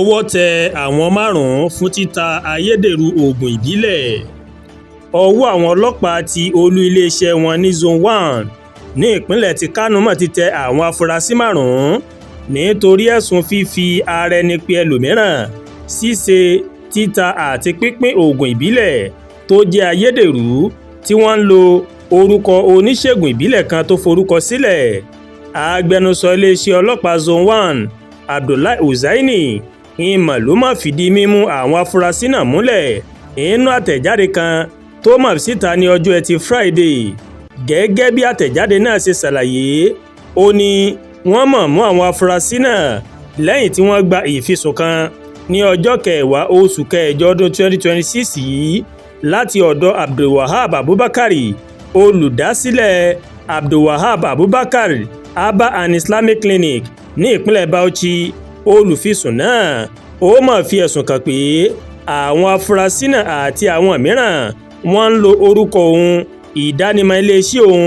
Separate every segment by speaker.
Speaker 1: Owó tẹ àwọn márùn-ún fún títa ayédèrú oògùn ìbílẹ̀. Ọwọ́ àwọn ọlọ́pàá tí olú iléeṣẹ́ wọn ní Zone 1 ní ìpínlẹ̀ ti Kánò mọ̀ ti tẹ àwọn afurasí márùn-ún nítorí ẹ̀sùn fífi ara ẹni pe ẹlòmíràn, ṣíṣe, títa àti pínpín oògùn ìbílẹ̀ tó jẹ́ ayédèrú tí wọ́n ń lo orúkọ oníṣègùn ìbílẹ̀ kan tó forúkọ sílẹ̀. Agbẹnusọ iléeṣẹ́ ọlọ́pàá Zone 1, Abdullahi Hussaini ìmọ̀ ló má fìdí mímú àwọn afurasí náà múlẹ̀ nínú àtẹ̀jáde kan tó mọ̀ síta ní ọjọ́ Ẹtì Friday. Gẹ́gẹ́ bí àtẹ̀jáde náà ṣe ṣàlàyé, ó ní wọ́n mọ̀ mú àwọn afurasí náà lẹ́yìn tí wọ́n gba ìfisùn kan ní ọjọ́ kẹwàá oṣù kẹjọ ọdún 2026 yìí láti ọ̀dọ̀ Abdulwahab Abubakar, olùdásílẹ̀ Abdulwahab Abubakar Herbal and Islamic Clinic ní ìpínlẹ̀ Bauchi. Olùfisùn náà ó mọ̀ fi ẹ̀sùn kàn pé àwọn afurasí náà àti àwọn mìíràn wọ́n ń lo orúkọ òun, ìdánimọ̀ iléeṣẹ́ òun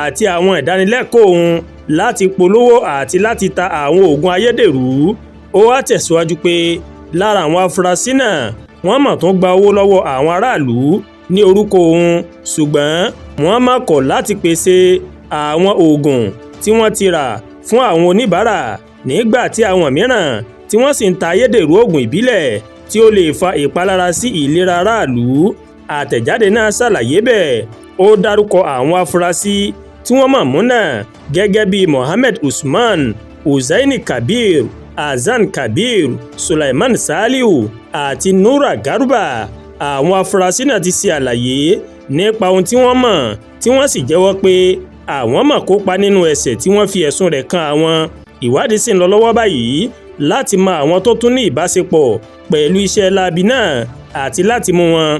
Speaker 1: àti àwọn ìdánilẹ́kọ̀ọ́ òun láti polówó àti láti ta àwọn oògùn ayédèrú. Ó wá tẹ̀síwájú pé lára àwọn afurasí náà, wọ́n mọ̀ tó gba owó lọ́wọ́ àwọn aráàlú ní orúkọ òun, ṣùgbọ́n wọ́n má kọ̀ láti pèsè àwọn oògùn tí wọ́n ti rà fún àwọn oníbàárà, nígbà tí àwọn mìíràn tí wọ́n sì ń ta ayédèrú oògùn ìbílẹ̀ tí ó lè fa ìpalára sí ìlera aráàlú. Àtẹ̀jáde náà ṣàlàyé bẹ́ẹ̀. Ó dárúkọ àwọn afurasí tí wọ́n mọ̀ mú náà gẹ́gẹ́ bíi Mohammed Usman, Hussaini Kabir, Hasan Kabir, Sulaiman Saliu àti Nura Garba. Àwọn afurasí náà ti ṣe àlàyé nípa ohun tí wọ́n mọ̀, tí wọ́n sì jẹ́wọ́ pé àwọn mọ̀ kópa nínú ẹ̀ṣẹ̀ tí wọ́n fi ẹ̀sùn rẹ̀ kan àwọn. Ìwádìí sì ń lọ lọ́wọ́ báyìí láti mọ àwọn tó tún ní ìbáṣepọ̀ pẹ̀lú iṣẹ́ láabi náà àti láti mú wọn.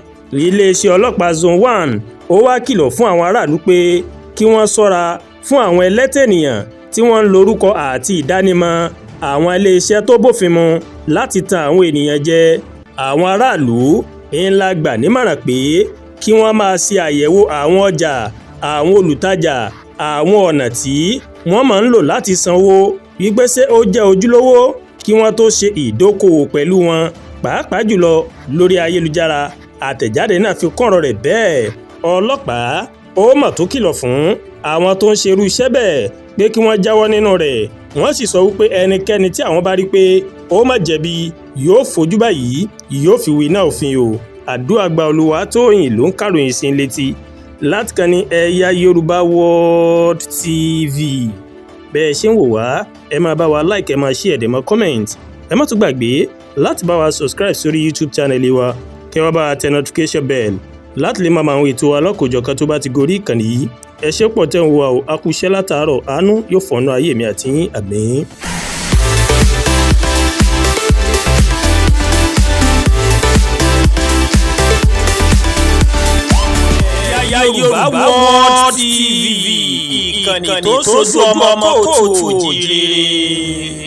Speaker 1: Iléeṣẹ́ ọlọ́pàá Zone 1 ó wá kìlọ̀ fún àwọn aráàlú pé kí wọ́n ṣọ́ra fún àwọn ẹlẹ́tẹ̀ ènìyàn tí wọ́n ń lorúkọ àti ìdánimọ̀ àwọn iléeṣẹ́ tó bófin mu láti tan àwọn ènìyàn jẹ. Àwọn aráàlú ńlá gbà nímọ̀ràn pé kí wọ́n máa ṣe àyẹ̀wò àwọn ọjà, àwọn olùtajà, àwọn ọ̀nà tí wọ́n máa ń lò láti sanwó, wípé ṣé ó jẹ́ ojúlówó kí wọ́n tó ṣe ìdókòwò pẹ̀lú wọn, pàápàá jùlọ lórí ayélujára. Àtẹ̀jáde náà fi kọ́rọ̀ rẹ̀ bẹ́ẹ̀. Ọlọ́pàá ó mọ̀ tó kìlọ̀ fún àwọn tó ń ṣerú iṣẹ́ bẹ́ẹ̀ pé kí wọ́n jáwọ́ nínú rẹ̀. Wọ́n sì sọ wípé ẹnikẹ́ni tí àwọn bá rí pé ó má jẹ̀bi yóò fojú báyìí yóò fi wí náà òfin o. Àdúràgbà Olúwatóyìn ló ń kàròyìn sí létí láti kàn ní Ẹ̀yà Yorùbá World TV. Bẹ́ẹ̀ ṣe ń wò wá, ẹ máa bá wa like, ẹ máa share, ẹ dẹ̀ máa comment. Ẹ má tún gbàgbé láti bá wa subscribe sórí YouTube channel wa, kẹ́ wá bá wa tẹ notification bell láti lè máa mọ àwọn ètò alọ́kòjọ̀kan tó bá ti gorí ìkànnì yìí. Ẹ ṣé pọ̀ tẹ́ ń wo wa o. A kú iṣẹ́ látàárọ̀, àánú yóò fọ̀nà ayé mi àti yín, àmín.
Speaker 2: Yorùbá World TV, ìkànnì tó sojú ọmọ kóòtù òjìrè.